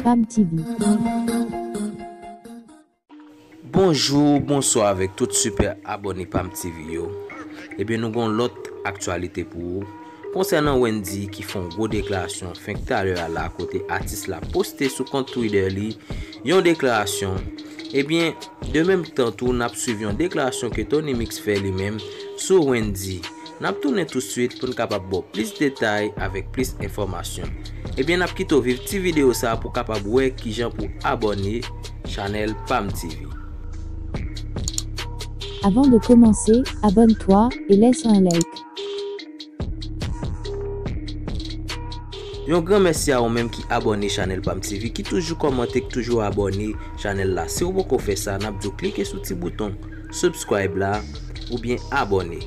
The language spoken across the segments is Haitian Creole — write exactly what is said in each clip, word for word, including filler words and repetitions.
Pam T V. Bonjou, bonswa avèk tout sipè abòne Pam T V yo. Ebyen, nou gon lòt aktyalite pou ou konsènan Wendyy ki fè yon gwo deklarasyon fenk talè a la, kote atis la poste sou kont Twitter li yon deklarasyon. Ebyen, de menm tan tou, n ap swiv yon deklarasyon ke Tony Mix fè li menm sou Wendyy. N ap tounen touswit pou n kapab ba w plis detay avèk plis enfòmasyon. Ebyen, n ap kite w viv ti videyo sa a pou w kapab wè kijan pou abòne chanèl Pam T V. Avant de commencer, abonne-toi et laisse un like. Yon gran mèsi a ou menm ki abòne chanèl Pam T V, ki toujou kòmante, ki toujou abòne chanèl la. Si w poko fè sa, n ap di w klike sou ti bouton subscribe la oubyen abòne.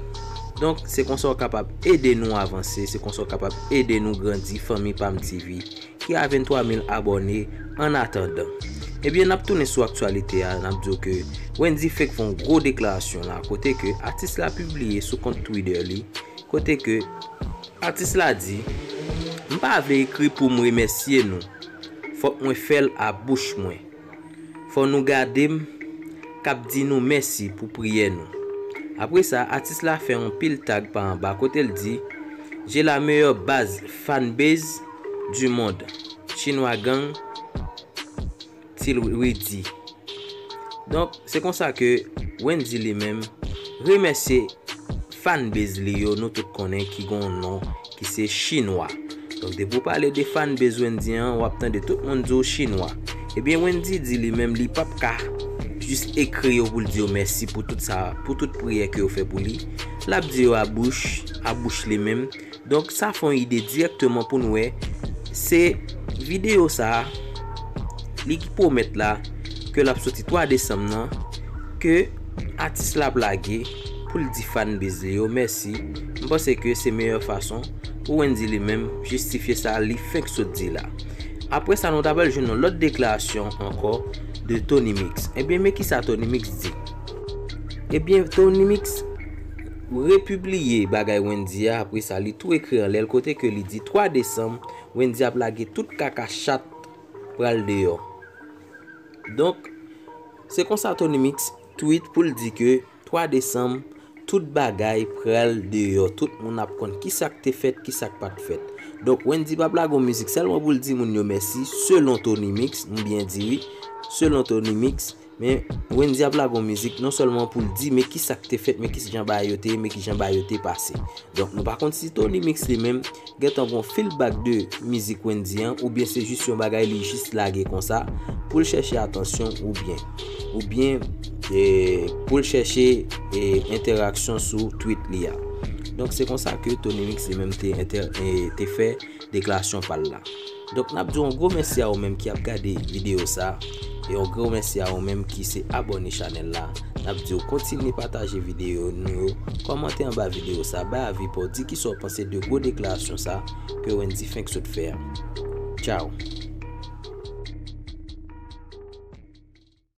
Donk, se konsa w kapab ede nou avanse, se konsa w kapab ede nou grandi fanmi Pam T V ki a venntwa mil abòne an atandan. Ebyen, n ap tounen sou aktyalite a, n ap di w ke Wendyy fenk fè yon gwo deklarasyon la, kote ke atis la pibliye sou kont Twitter li, kote ke atis la di, "M pa vle ekri pou m remèsye nou. Fòk mwen fè l a bouch mwen. Fò nou gade m k ap di nou mèsi pou priyè nou." Apre sa, atis la fè yon pil tag pa anba kote l di, "J'ai la meilleure base fanbase du monde. Chinwa Gang, Til Rudy." Donk, se konsa ke Wendyy li menm remèsye fanbase li yo, nou tout konnen ki gon non ki se Chinwa. Donk, depi w pale de fanbase Wendyy an, w ap tande tout moun di w Chinwa. Ebyen, Wendyy di li menm li p ap ka jis ekri yo pou l di yo mèsi pou tout sa, pou tout priyè ke yo fè pou li. L ap di yo a bouch, a bouch li menm. Donk, sa fè yon ide dirèkteman pou n wè se videyo sa a, li ki pwomèt la, ke l ap soti twa desanm nan, ke atis la ap lage pou l di fanbase li yo mèsi. M panse ke se meyè fason pou Wendyy li menm jistifye sa li fenk sot di la. Apre sa, nou ta pral jwenn yon lòt deklarasyon ankò de Tony Mix. Ebyen, men kisa Tony Mix di. Ebyen, Tony Mix repibliye bagay Wendyy a, apre sa, li tou ekri anlè l kote ke li di twa desanm, Wendyy ap lage tout kaka chat pral deyò. Donk, se konsa Tony Mix tweet pou l di ke twa desanm, tout bagay pral deyò, tout moun ap konn kisa k te fèt, kisa k pa t fèt. Donk, Wendyy p ap lage yon mizik sèlman pou l di moun yo mèsi, selon Tony Mix, m byen di wi, selon Tony Mix, men Wendyy ap lage yon mizik non sèlman pou l di men kisa k te fèt, men kijan bagay yo te ye, men kijan bagay yo te pase. Donk, nou pa konn si Tony Mix li menm gentan gon feedback de mizik Wendyy an, oubyen se jis yon bagay li jis lage konsa pou l chèche atansyon, oubyen, oubyen, e, pou l chèche, e, entèraksyon sou tweet li a. Donk, se konsa ke Tony Mix li menm te entè-, e, te fè deklarasyon pa l la. Donk, n ap di w yon gwo mèsi a ou menm ki ap gade videyo sa, e yon gwo mèsi a ou menm ki se abòne chanèl la. N ap di w kontinye pataje videyo nou yo, kòmante anba videyo sa, bay avi pa w, di kisa w panse de gwo deklarasyon sa ke Wendyy fenk sot fè a. Tchaw.